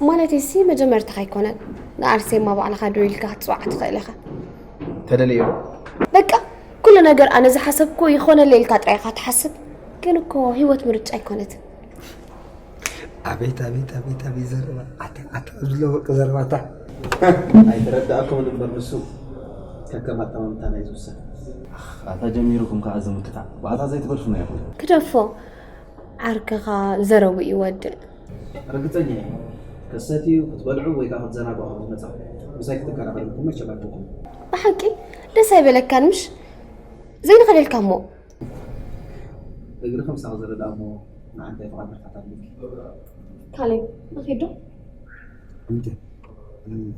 ማለተይሲ መጀመርታኻ ኣይኮነን። ንኣርሴማ ባዕልኻ ደዊልካ ክትጽውዓ ትኽእል ኢኻ። ተደልየ ዶ? በቃ ኩሉ ነገር ኣነ ዝሓሰብኩ ይኾነለይ ኢልካ ጥራይ ኢኻ ትሓስብ። ግን እኮ ህይወት ምርጫ ኣይኮነትን። ኣቤት ኣቤት ኣቤት ኣቤት ዘረባ ኣታ ኣታ ዝለ ወርቂ ዘረባታ ኣይተረዳእኩምን እምበር ንሱ ከከም ኣጠማምታ ናይ ዝውሰን። ኣታ ጀሚርኩም ከዓ ዝምክታ ባእታ ዘይትገድፉና ኢኹም። ክደፎ ዓርክኻ ዘረቡ ይወድእ። ርግጸኛ እየ። ክትሰትዩ፣ ክትበልዑ ወይ ከዓ ክትዘናግዑ ከም ዝመጻኹም ምሳይ ክትቀራረቡ እኮ መቸም ኣይኮንኩምን። ብሓቂ ደስ ኣይበለካን ምሽ? ዘይንኸደልካ እሞ እግርኺ ምሳኺ ዝረድኣ እሞ ንዓንታይ ፍቓድ ምሕታት ኣለኪ። ካሌብ ንኺድ ዶ? እንተ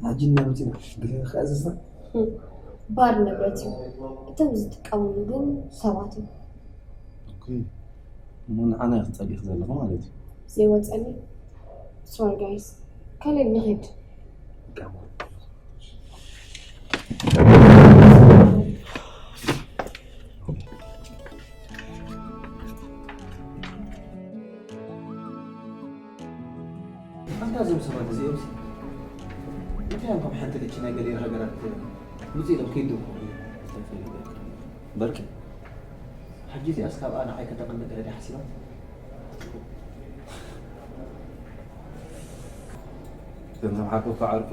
ሕጂ እናመፂና ብለካ እዝዝና ባር ንብረት እዩ። እቶም ዝጥቀምሉ ግን ሰባት እዮም። ኦኬ። እሞ ንዓና ኢኺ ጸሊእኺ ዘለኺ ማለት እዩ። ዘይወፀኒ ሶሪ ጋይስ። ካሌብ ንኺድ። ኣንታ እዞም ሰባት እዚኦም ሲ እንታይ እዮም ከም ሓንቲ ልቺ ናይ ገሊላ ሃገራት ምጽእ ኢሎም ከይዱ በርቂ ሕጂ እዚኣስ ካብኣ ንዓይ ከተቐንጥ ገለ ድያ ሓሲባ እዞም ዝሓቁ ዓርኩ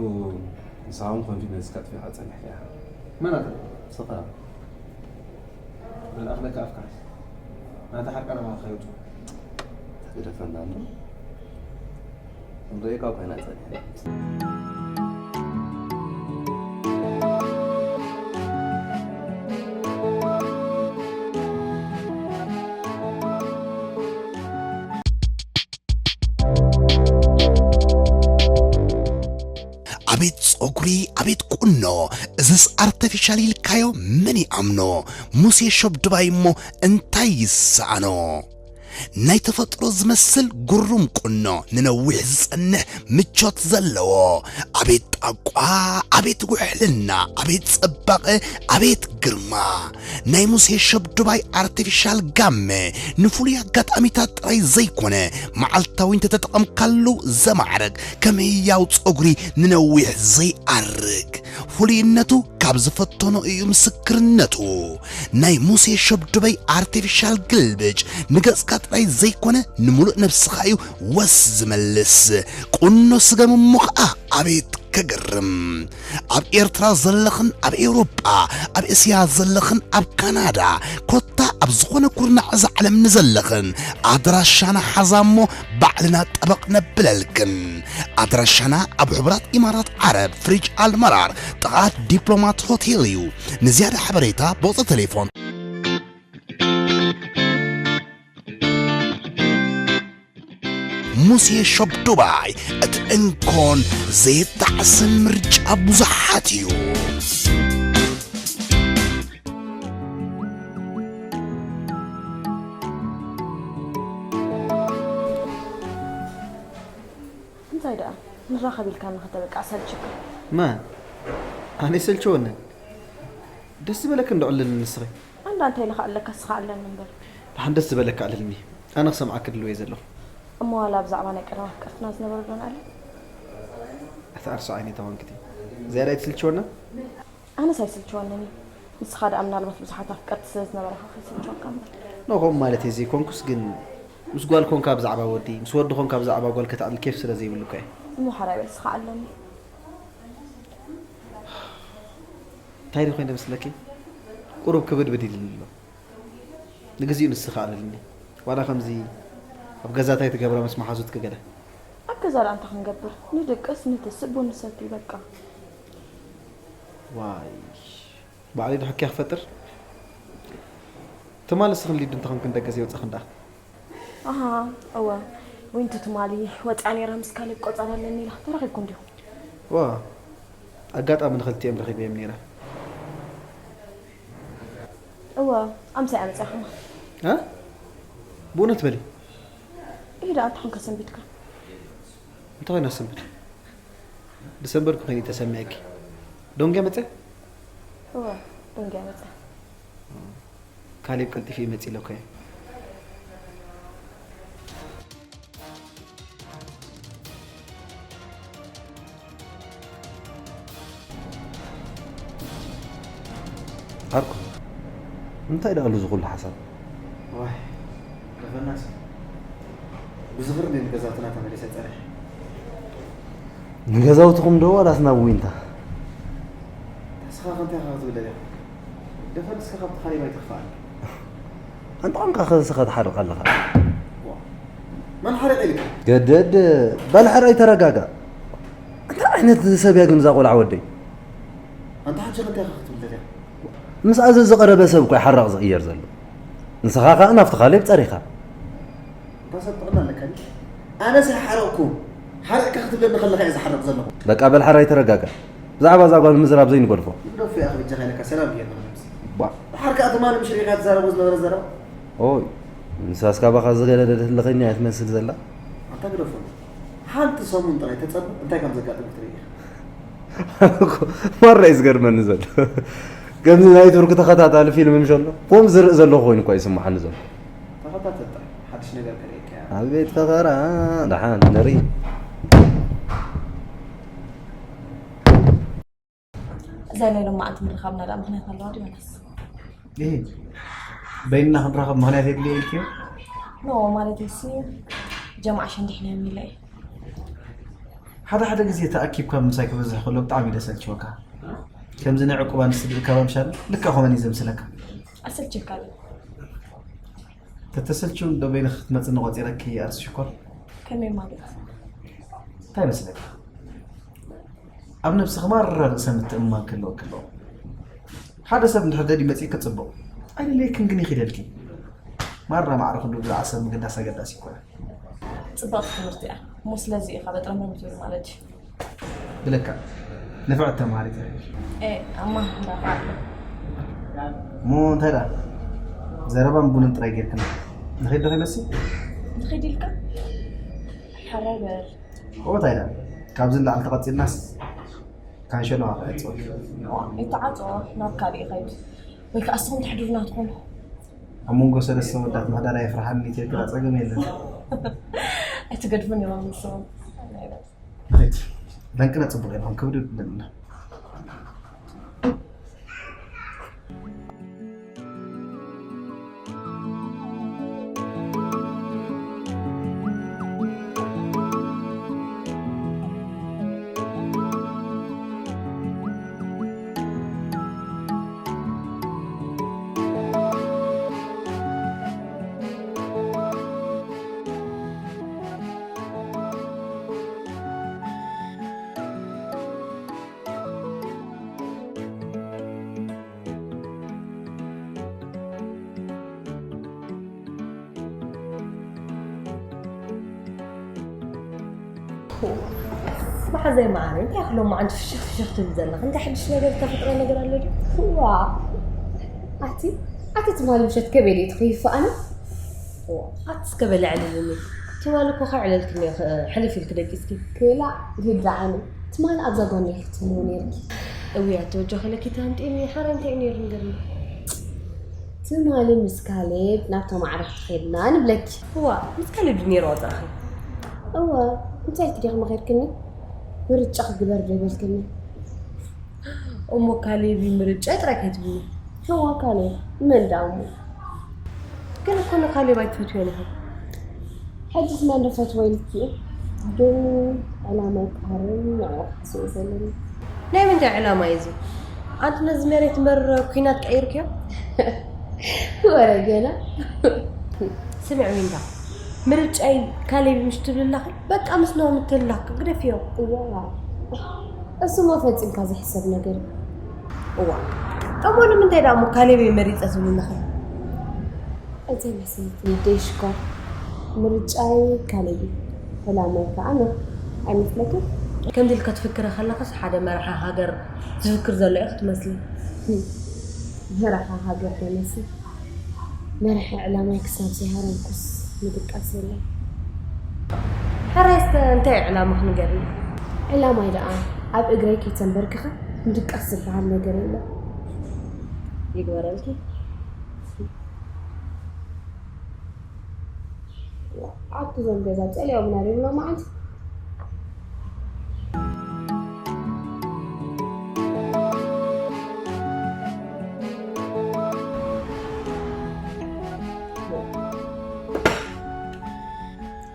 ንስኻ እውን ኮንፊደንስካ ኣጥፊእካ ጸኒሕካ ኢኻ። መን ኣታ ንስኻ መልኣኽ ለካ ኣፍካ ሓዝ ናታ ሓርቃ ናባኻ ከይወጹ ትደፈና ኣሎ። ክንርእየካ እኮ ኢና ጸኒሕና። ኣቤት ጸጉሪ ኣቤት ቁኖ እዝስ ኣርተፊሻል ኢልካዮ መን ይኣምኖ? ሙሴ ሸብድባይ እሞ እንታይ ይሰኣኖ? ናይ ተፈጥሮ ዝመስል ግሩም ቁኖ ንነዊሕ ዝጸንሕ ምቾት ዘለዎ ኣቤት ጣቋ ኣቤት ውሕልና ኣቤት ጽባቐ ኣቤት ግርማ ናይ ሙሴ ሸብድባይ ኣርቲፊሻል ጋመ ንፍሉይ ኣጋጣሚታት ጥራይ ዘይኮነ መዓልታዊ እንተተጠቐምካሉ ዘማዕርግ ከም ህያው ጸጉሪ ንነዊሕ ዘይኣርግ ፍሉይነቱ ካብ ዝፈተኖ እዩ ምስክርነቱ ናይ ሙሴ ሸብድበይ ኣርቲፊሻል ግልብጭ ንገጽካ ጥራይ ዘይኮነ ንምሉእ ነብስኻ እዩ ወስ ዝመልስ ቁኖ ስገም እሞ ኸኣ ኣቤት ተገርም። ኣብ ኤርትራ ዘለኽን ኣብ ኤውሮጳ፣ ኣብ እስያ ዘለኽን ኣብ ካናዳ፣ ኮታ ኣብ ዝኾነ ኩርናዕ እዛ ዓለም ንዘለኽን ኣድራሻና ሓዛ እሞ ባዕልና ጠበቕ ነብለልክን። ኣድራሻና ኣብ ሕቡራት ኢማራት ዓረብ ፍሪጅ ኣልመራር ጥቓ ዲፕሎማት ሆቴል እዩ። ንዝያዳ ሓበሬታ ብቑጽሪ ቴሌፎን። ሙሴ ሾፕ ዱባይ፣ እቲ እንኮን ዘይጣዕስን ምርጫ ብዙሓት እዩ። እንታይ ደኣ ንራኸብ ኢልካ ንኽተበቃ ሰልችካ። መን ኣነ ይሰልችወንን። ደስ ዝበለክ እንዶ ዕልልኒ ንስኺ። ኣንዳ እንታይ ኢልኻ ኣለካ እስኻ ኣለኒ እምበር። ደሓን ደስ ዝበለክ ኣዕልልኒ። ኣነ ክሰምዓኪ ድልው እየ ዘለኹ። እሞ ዋላ ብዛዕባ ናይ ቀደም ኣፍቀርትና ዝነበረ ዶ ንኣለ? ኣቲ ዓርሶ ዓይነይ ተዋንክቲ። ዝያዳ ኣይትስልችወና? ኣነስ ኣይስልችወንን እዩ። ንስኻ ደኣ ምናልባት ብዙሓት ኣፍቀርቲ ስለ ዝነበረኻ ከይስልችወካ እምበር። ኖ ከምኡ ማለተይ ዘይኮንኩስ ግን ምስ ጓል ኮንካ ብዛዕባ ወዲ ምስ ወዲ ኮንካ ብዛዕባ ጓል ከተዕልል ኬፍ ስለ ዘይብሉ እኮ እየ። እሞ ሓራይ በል እስኻ ኣለኒ። እንታይ ዶ ኮይነ መስለኪ? ቁሩብ ክብድብድ ኢልኒ ኣሎ። ንግዚኡ ንስኺ ኣለልኒ። ዋላ ከምዚ ኣብ ገዛታይ ትገብራ ምስ መሓዙትኪ ገለ። ኣብ ገዛ ደኣ እንታይ ክንገብር? ንድቅስ፣ ንትስእ፣ ቡን ንሰቲ በቃ። ዋይ ባዕለይ ዶ ሕክያ ክፈጥር? ትማሊ ንስኽን ሊዱ እንተኾንክን ደገ ዘይወጻኽን ደኣ። ኣሃ እወ ዊንቱ ትማሊ ወጺኣ ነይራ ምስ ካሌብ ቆጸራ ኣለኒ ኢላ ተራኺብኩም ዲኹም? እወ ኣጋጣሚ ንኽልቲኦም ረኺበዮም ነይረ። እወ ኣምሳይ እያ መጺኣ ከማን። እ? ብእውነት በሊ። እሂ ደኣ እንታይ ኾንካ ሰንቢትካ? እንታይ ኮይና ሰንብት? ዲሰምበር ክኾይኑ እዩ ተሰሚዕኪ። ዶንግያ መጸ? እወ ዶንግያ መጸ። ካሌብ ቀልጢፉ እዩ መጺእ ኢለ እኮ እየ። ዓርኩ እንታይ ደኣሉ እዚ ኩሉ ሓሳብ? ዋይ ደፈናስ ብዝኽሪ እንድየ ንገዛውትና ተመሊሰ ጸኒሐ። ንገዛውትኹም ዶ ዋላስ ናብ ዊንታ? ንስኻ ከ እንታይ ኢኻ ክትብል ደሊኻ? ደፈን እስከ ካብቲ ካሌብ ኣይትኽፋኣኒ። ኣንታ ቋንቋ ከስኻ ትሓርቕ ኣለኻ። መን ሓሪቕ ኢልካ? ገደድ በል ሕራይ ተረጋጋእ። እንታይ ዓይነት ሰብ እያ ግን እዛ ቆልዓ ወደይ? ኣንታ ሕጂ ከ እንታይ ኢኻ ክትብል ደሊኻ? ምስኣ ዘዝቐረበ ሰብ እኮ እዩ ሓራቕ ዝቕየር ዘሎ። ንስኻ ከኣ ናብቲ ካሌብ ጸሪኻ። እታ ሰብ ጥዕና ኣለካ ድዩ? ኣነስ ኣይሓረቕኩን። ሓሪቕካ ክትብለኒ ከለኻ እየ ዝሓርቕ ዘለኹ። በቃ በል ሕራይ ተረጋጋእ። ብዛዕባ እዛ ጓል ምዝራብ ዘይንገድፎ። ንግደፎ እያ ክብጀኻ ኢለካ ሰላም ብያና ነብሲ። ባ። ደሓር ከኣ ትማሊ ምሽ ርኢኻ ትዛረቦ ዝነበረ ዘረባ። ኦይ ንሳስ ካባኻ ዝገደደት ህልኸኛ እያ ትመስል ዘላ። ኣታ ግደፎ። ሓንቲ ሰሙን ጥራይ ተጸበ እንታይ ከም ዘጋጥም ክትርኢ ኢኻ። ማራ እዩ ዝገርመኒ ዘሎ። ከምዚ ናይ ቱርክ ተኸታታሊ ፊልም ምሽ ኣሎ። ከምኡ ዝርኢ ዘለኹ ኮይኑ እኳ ይስምዓኒ ዘሎ። ተኸታተል ጥራይ ሓድሽ ነገር ከርእየካ እየ። ኣቤት ፈኸራ ደሓን ንርኢ። እዛ ናይ ሎማዓንቲ ምርኻብና ደኣ ምኽንያት ኣለዋ ድዩ ዮናስ? እሂ በይንና ክንራኸብ ምኽንያት የድልዮ ኢልክዮ? ኖ ማለተይሲ ጀማዓ ሸንዲሕናዮም ኢለ እየ። ሓደ ሓደ ግዜ ተኣኪብካ ምምሳይ ክበዝሕ ከሎ ብጣዕሚ እዩ ደሰልችወካ። ከምዚ ናይ ዕቁብ ኣንስቲ ብእካባ ምሻል ልክዕ ከምኣን እዩ ዘምስለካ። ኣሰልችካ ድዩ? ተተሰልችው እንዶ በይንኺ ክትመጽኒ ቆጺረኪ ኣርሲ ሽኮር። ከመይ ማለት? እንታይ መስለኪ? ኣብ ነብስኺ ማራ ርእሰ ምትእምማን ክህልወኪ ኣለዎ። ሓደ ሰብ እንድሕር ደልዩ መጺእኪ ጽቡቕ። ኣይደለየክን ግን ይኺደልኪ። ማራ ማዕረ ኩሉ ብዛዕባ ሰብ ምግዳስ ኣገዳሲ ኣይኮነን። ጽብቕቲ ትምህርቲ እያ እሞ ስለዚ ኢኻ በጥረምረም ትብል ማለት እዩ። ብለካ ንፍዕቲ ተምሃሪት እያ። ኤ ኣማ እንዳኻ ኣሎ። እሞ እንታይ ደኣ ዘረባን ቡንን ጥራይ ጌርክና ንኸይድ ዶ ከይመስል? ንኸይድ ኢልካ? ሓራይ በል። ኦ እንታይ ደኣ ካብዚ ንላዕሊ ተቐጺልናስ ካንሸሎ ኣኽዕጽወኪ። ይተዓጾ ናብ ካልእ ይኸይድ ወይ ከኣ እስኹም ተሕድሩና ትኾኑ። ኣብ መንጎ ሰለስተ ወዳት ምሕዳር ኣየፍርሓኒ ኢትዮ ግራ ጸገም የለን። ኣይትገድፉን እዮም ኣብ ንሶም። ንኸይድ ለንቅነ ጽቡቕ የልኹም ክብድ ይብለና። መሓዛይ መዓረ፣ እንታይ ክሎም መዓንቲ ፍሽኽ ፍሽኽ ትብል ዘለኽ? እንታይ ሓድሽ ነገር ዝተፈጥረ ነገር ኣሎ ድዩ? ዋ፣ ኣቲ፣ ኣቲ ትማሊ ምሸት ከመይ ድዩ ትኽይፋ ኣነ? ዋ፣ ኣቲ እስከ በሊ ዕልልኒ። ትማሊ እኮ ከዕለልክኒ እየ፣ ሕልፍ ኢልክ ደቂስኪ። ክላ፣ ይዳዓኒ። ትማሊ ኣብዛ ጎኒ ክትህልዊ ነይርኪ። እውይ፣ ኣቲ ወጆኺ ለኪ ተሃንጢኒ፣ ሓረ እንታይ እዩ ነይሩ ንገርኒ? ትማሊ ምስ ካሌብ ናብታ ማዕረፍቲ ኸድና ንብለኪ። እዋ፣ ምስ ካሌብ ድዩ ነይሩ ወጥራኺ? እወ፣ እንታይ ኢልኪ ዲኺ መኺርክኒ? ምርጫ ክግበር ዶ ይበልክኒ? እሞ ካሌብ እዩ ምርጫ ጥራይ ከይትብልኒ። እዋ፣ ካሌብ፣ መን ደኣ እሞ? ግን እኮ ንካሌብ ኣይትፈትዎን ኢኺ። ሕጂስ መን ዶ ፈትዎ ኢልኪ? ግን ዕላማይ ክሃርም ንዕኡ ክሓስብ እየ ዘለኒ። ናይ ምንታይ ዕላማ እዩ እዚ? ኣንቲ ነዚ መሬት እምበር ኲናት ቀይርክዮ? ወረ ገና። ስምዒ ዊንታ፣ ምርጫይ ካሌብ እዩ ምሽ ትብሊ ኣለኺ? በቃ ምስ ኖህ ምትላኽ ግደፍዮ። እዋ፣ እሱማ ፈጺምካ ዘይሕሰብ ነገር እዩ። እዋ፣ እሞ ንምንታይ ደኣ እሞ ካሌብ እየ መሪጸ ትብሊ ኣለኺ? እንታይ መሲልኪ ሊደይ ሽኮር? ምርጫይ ካሌብ እዩ፣ ዕላማይ ከኣ ኖህ። ኣይመስለክን? ከምዚ ኢልካ ትፍክሪ ከለኽስ ሓደ መራሒ ሃገር ዝፍክር ዘሎ ኢኺ ትመስሊ። ህም፣ መራሒ ሃገር ዶ መስል? መራሒ ዕላማይ ክሳብ ዘይሃረምኩስ ምድቃስ የለን። ሕራይ እስከ እንታይ እዩ ዕላማኺ ንገርኒ? ዕላማይ ደኣ ኣብ እግረይ ከይተንበርክኸ ምድቃስ ዝበሃል ነገር የለን። ይግበረልኪ። ኣቲ እዞም ገዛ ጸሊኦምና ድዮም ሎማዓንቲ?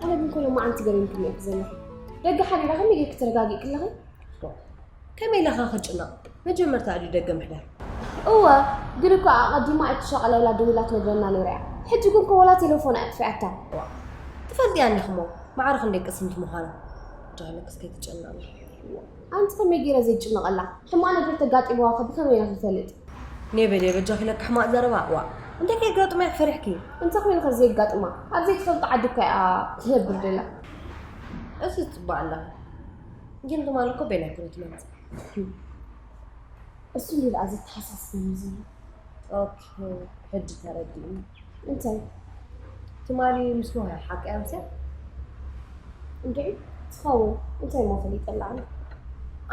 ኣነ ግን ኮሎ መዓንቲ ገሪምክኒ ኢኺ ዘለኺ። ደገ ሓዲራ ከመይ ጌርኪ ተረጋጊእኪ ኣለኺ? ከመይ ኢለኻ ክጭነቕ? መጀመርታ ድዩ ደገ ምሕዳር? እወ፣ ግን እኮ ኣቐዲማ እቲ ሸቐላይላ ደዊላ ትነግረና ነይራ እያ። ሕጂ ግን እኮ ወላ ቴሌፎን ኣጥፊኣታ። ዋ፣ ትፈልጥያ እንዲኽሞ፣ ማዕረ ክንደይ ቅስንቲ ምዃና። ጃህለክስ ከይትጨነቕ። ኣንቲ ከመይ ገይረ ዘይጭነቐላ? ሕማቕ ነገር ተጋጢምዋ ከ ብኸመይ ኢና ክንፈልጥ? ኔበል እየ በጃኺ ለካ ሕማቕ ዘረባ። ዋ፣ እንታይ ከየጋጥማ ኢኺ ፈሪሕኪ? እንታይ ኮይንከ ዘየጋጥማ? ኣብ ዘይትፈልጦ ዓዲ እኮ እያ ትነብር ደላ። እሱ ጽቡቕ ኣለኺ። ግን ትማሊ እኮ በይና ኣይኮነትን መጺኣ። እሱ እንዲ ደኣ ዘተሓሳስበኒ ዘሎ። ኦኬ፣ ሕጂ ተረዲእኒ። እንታይ? ትማሊ ምስ ኖህ እያ ሓቂ ኣምስያ? እንድዒ፣ ትኸውን። እንታይ እሞ ፈሊጠላ ኣነ?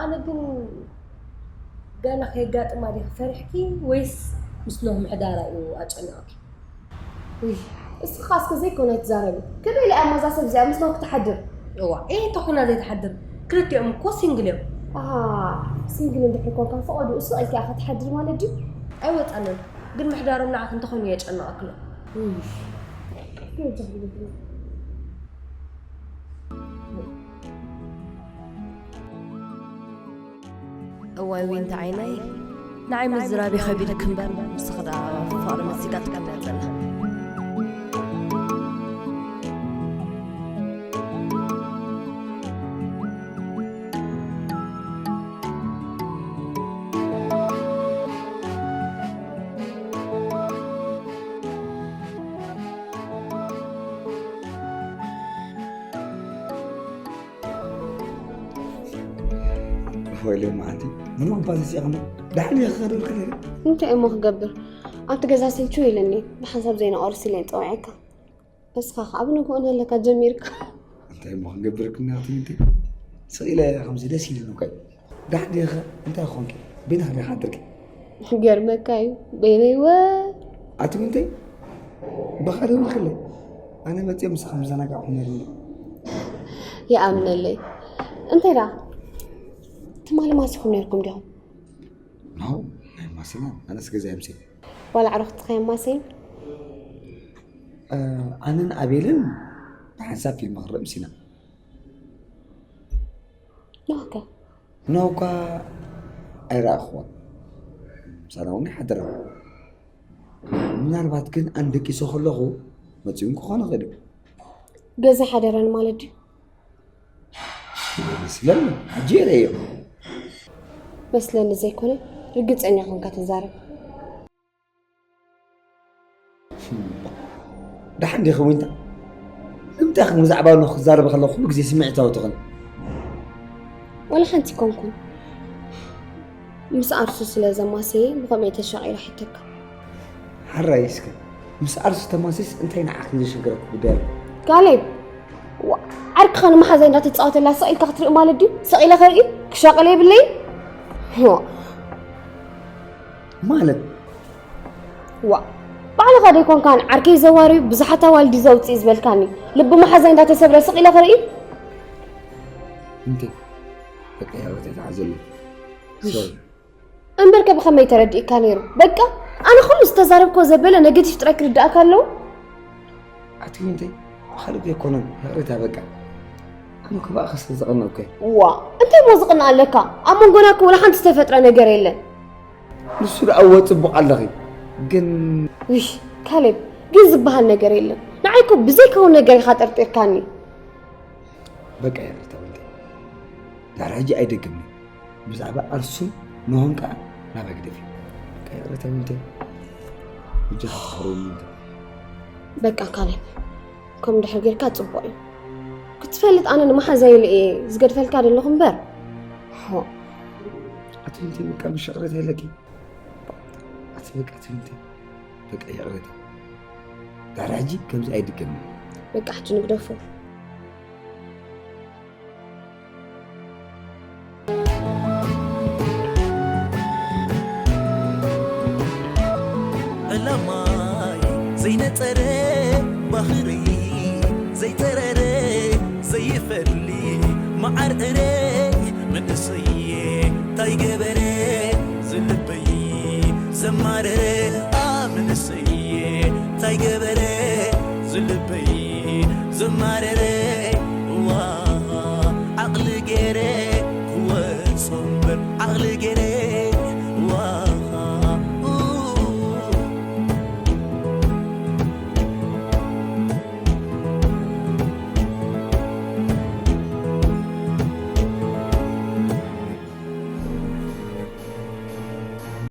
ኣነ ግን ገለ ከየጋጥማ ዲኺ ፈሪሕኪ ወይስ ምስ ኖህ ምሕዳራ እዩ ኣጨኒቑኪ? ውይ፣ እስኻ እስከ ዘይኮነ ኣይትዛረቢ። ከመይ ኢላ እያ እሞ እዛ ሰብ እዚኣ ምስ ኖህ ክትሓድር? እዋ፣ ኤህ፣ እንታይ ኮይና ዘይትሓድር? ክልቲኦም እኮ ሲንግል እዮም። ኣሃ፣ ሲንግል እንድሕር ኮንካ ፈቐድኡ ስቕ ኢልካ ኢኻ ትሓድር ማለት ድዩ? ኣይወጸንን፣ ግን ምሕዳሮም ንዓኺ እንተኾይኑ የጨንቐኪ ኣሎ። ውይ፣ ግን እንታይ ክብል? እዋይ ዊንታ ዓይነይ፣ ንዓይ ምዝራብ ይኸቢድክ እምበር፣ ንስኺ ደኣ ፍቕሪ መሲጋ ትቅመጥ ዘላ። ወይለይ መዓልቲ፣ ምንም እባ ተሲእኻ እሞ፣ ደሓን ኢኻ ዶ ኢልካ ነይረ? እንታይ እሞ ክገብር? ኣብቲ ገዛ ሰልችው ኢሉኒ፣ ብሓንሳብ ዘይንቆርስ ኢለ እየ ዝጸውዐካ። ንስኻ ኸኣ ብንግሆ ንህለካ ጀሚርካ። እንታይ እሞ ክንገብር ክናቱ እንተ ስቕ ኢለ ከምዚ ደስ ኢሉኒ እኮ እዩ። ደሓን ዲኻ? እንታይ ኾንኪ? በይንኺ ዲኻ ሓድርኪ? ይገርመካ እዩ፣ በይነይ ወ- ኣቲ ምንታይ? ብኻ ደዊልክለይ? ኣነ መፅየ ምሳኻ ምዘናጋዕኹም ነይሩ። ይኣምነለይ። እንታይ ደኣ? ትማሊ ማሲኹም ነይርኩም ዲኹም? ኖ፣ ኣይማሲናን። ኣነስ ገዛ እየ ምሴ። ዋላ ኣዕሩኽትኻ የማሰይን? እ፣ ኣነን ኣቤልን ብሓንሳብ ፊልም ክንርኢ ምሲና። ኖህ ከ? ኖህ እኳ ኣይረኣኽዎን። ምሳና እውን ኣይሓደረን። ምናልባት ግን ኣነ ደቂሰ ከለኹ መጺኡ እውን ክኾን ይኽእል እዩ። ገዛ ሓደረን ማለት ድዩ? መስለኒ፣ ሕጂ የርእዮ። መስለኒ ዘይኮነ፣ ርግጸኛ ኮንካ ተዛረብ። ደሓን ዲኺ ዊንታ? ንምንታይ ኢኺ ብዛዕባ ኖህ ክዛረብ ከለኹ ኩሉ ግዜ ስምዒታዊ ትኾኒ? ወላ ሓንቲ ኣይኮንኩን። ምስ ዓርሱ ስለ ዘማሰየ ብኸመይ ተሻቒላ ሒተካ? ሓራይ እስከ ምስ ዓርሱ ተማሲስ እንታይ ንዓኺ ዘሸግረኪ ጉዳይ ኣሎ? ካሌብ፣ ዋ፣ ዓርክኻ ንመሓዛይ እንዳተጻወተላ ስቕ ኢልካ ክትርኢ ማለት ድዩ? ስቕ ኢለ ከርኢ ክሻቐለ የብለይ። ዋ፣ ማለት ዋ፣ ባዕልኻ ዶ ኣይኮንካን ዓርከይ ዘዋሪ ብዙሓት ኣዋልድ ዘውፅእ ዝበልካኒ? ልቢ መሓዛይ እንዳተሰብረ ስቕ ኢለ ከርኢ? እንተ በቃ ያው ተታዘሉ ሶሪ እምበርከ ብኸመይ ተረዲእካ ነይሩ? በቃ ኣነ ኩሉ ዝተዛረብኮ ዘበለ ነገቲቭ ጥራይ ክርዳእካ ኣለዎ። ኣቲ እንተ ካልእ ዘይኮነን ይቕሬታ በቃ ኣነ ክባእኸ ስለ ዘቐነኩ ዋ፣ እንታይ ሞ ዝቕንእ ኣለካ? ኣብ መንጎና እኮ ወላ ሓንቲ ዝተፈጥረ ነገር የለን። ንሱ ደኣ እወ ጽቡቕ ኣለኺ ግን ውሽ፣ ካሌብ፣ ግን ዝበሃል ነገር የለን። ንዓይ እኮ ብዘይከውን ነገር ኢኻ ጠርጢርካኒ። በቃ ይቕሬታ በልቲ ዳር ሕጂ ኣይደግምን ብዛዕባ ኣርሱን ንሆን ከኣ ናባይ ግደፊ በቃ ይቕሬታ በልቲ ብጃ ተኸረውኒ በቃ ካሌብ፣ ከም ድሕር ጌርካ ጽቡቕ እዩ። ክትፈልጥ ኣነ ንመሓዛይ ኢለ እየ ዝገድፈልካ ዘለኹ እምበር። ሆ፣ ኣቲ እንተ በቃ ምሽ ይቕሬታ የለኪ ኣቲ በቃ ኣቲ እንተ በቃ ይቕሬታ ዳር ሕጂ ከምዚ ኣይድገምን በቃ ሕጂ ንግደፎ። ዕላማይ ዘይነጸረ ባህሪ ዘይጸረረ ዘይፈሊ መዓር እረ መንእሰየ ታይ ገበረ ዝልበይ ዘማረረ ኣ መንእሰየ ታይ ገበረ ዝልበይ ዘማረረ